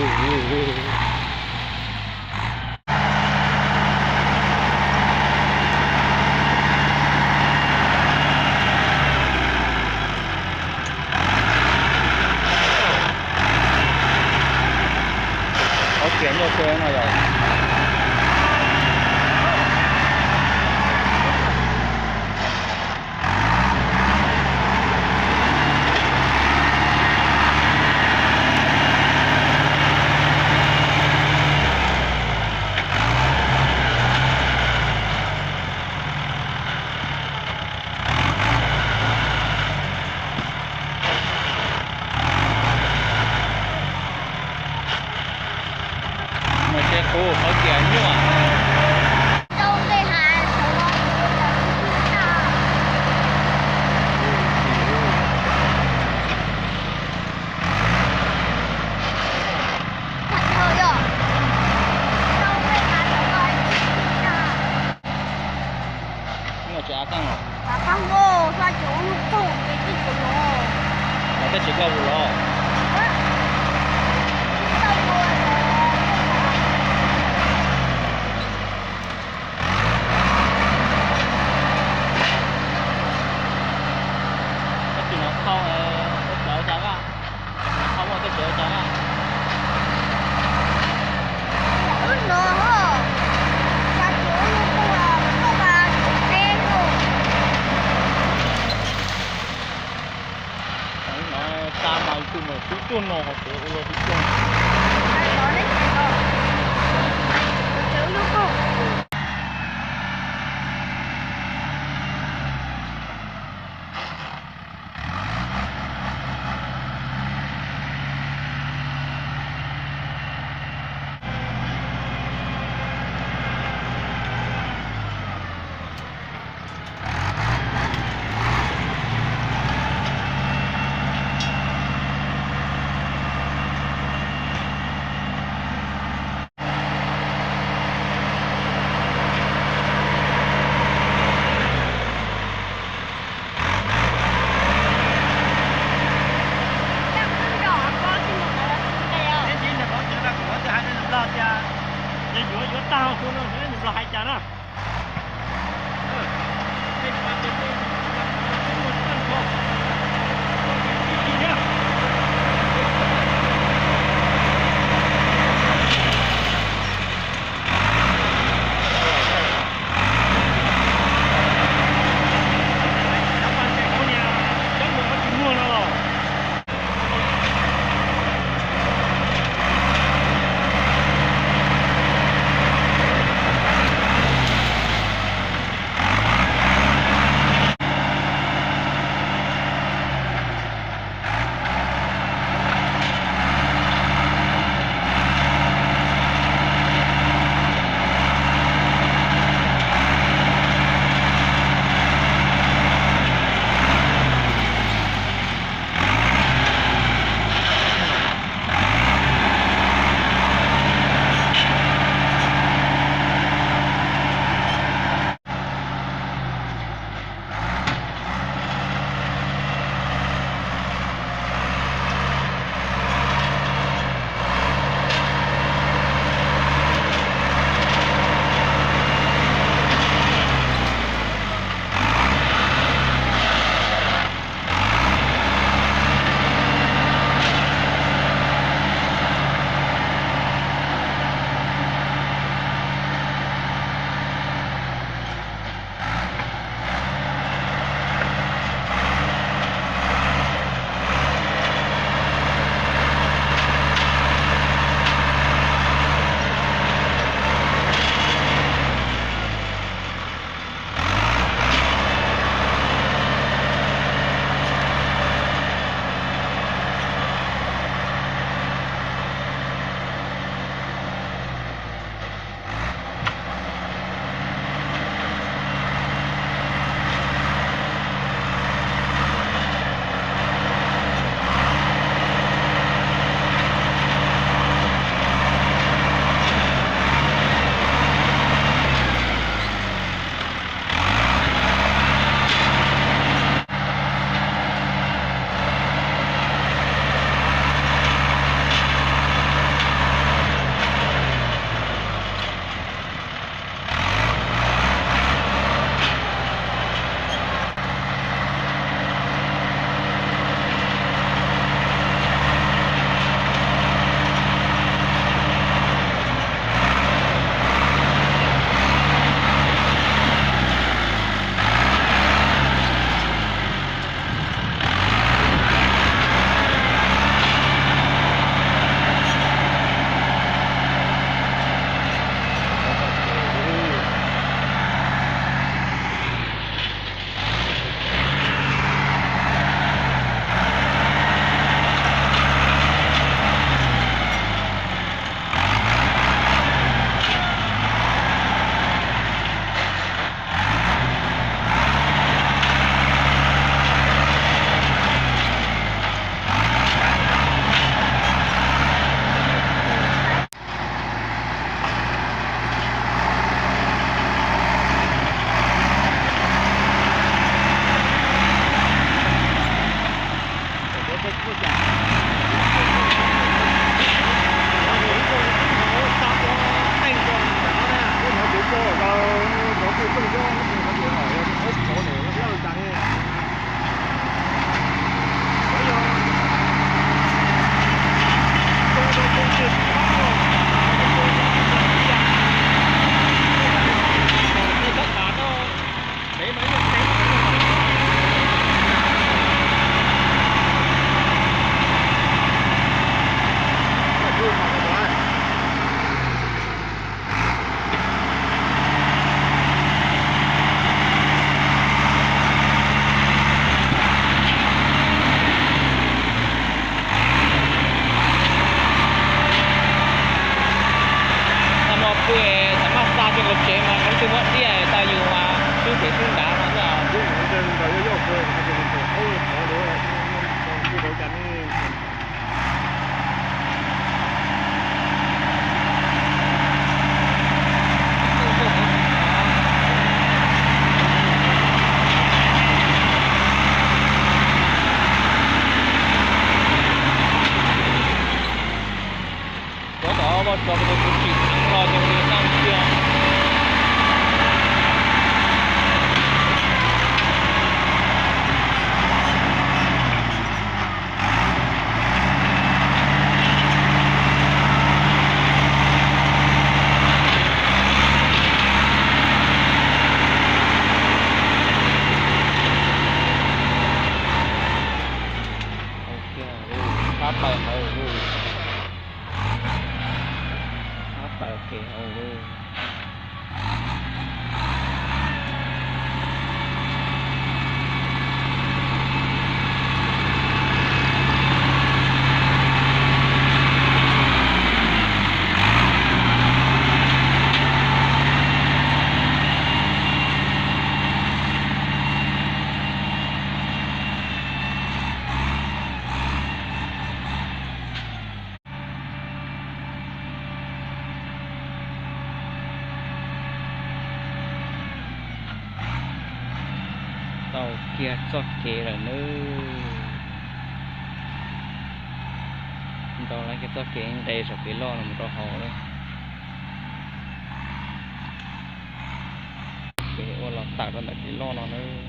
Qhov kiag nyuaj kawg no yog. Mas tsev qub qhov kiag nyuaj. Nyuaj tsis av qeej los? Av qeej, faj cov lub qeej ces twb tsis los. Los twb tsis koj mus los. Tab sis no thauj, ua cas ua cas na. Thauj muaj tej tsev ua cas na. Wb no, cas tsuas wb lub qeej los koj mas tsev teb lawm. No tas mas tus mus xub tuaj no ho tsev ua luaj tib tuaj. Neb ntsia ntawm qhov chaw no kuv muab tej hais rau nws Nplog tias, yog yuav yuav tag hauv no, nws Nplog hais cas na. Twb nrad no xwb, twb mus ntsawg nkaus yoj yoj kawg, hais tias nws tseem qub qhov ntawd, nyob nyob nyob nyob nyob cas ne. Kuv tom vaj tso kuv tus tsis txheeb los ces kuv tus tag kiag. Tshab plaws hauv, tshab plaws kev hauv. Tau kiag txoj kev lawm nawb. Nrau lawv kiag txoj kev nqes saum kev loj no mus rau hauv lawm. Kev uas los tawm rau ntawm kev loj no nawb.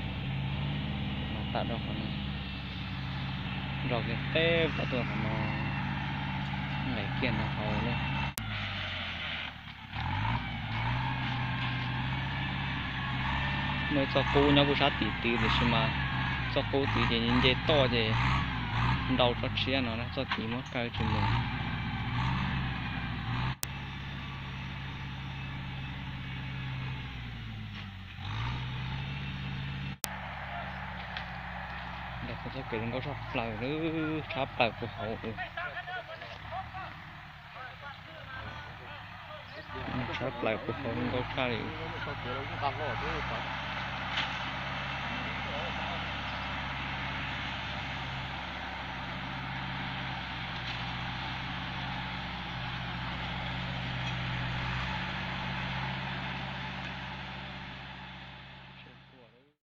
Los tawm rau qhov no. Nrau kiag teb tom tuaj qhov no, nqes kiag ntawm hauv lawm. Muaj ib txoj qub nyob kuj sab tim tid tiam sis mas txoj qub tid ces nce toj ces nrau tsob tshiab no na, txoj tid muab kaw tsis mus. Ntawm txoj kev zoo nkauj tshaj plaws, tshab plaws puag hauv. Tshab plaws puag hauv zoo nkauj tshaj li.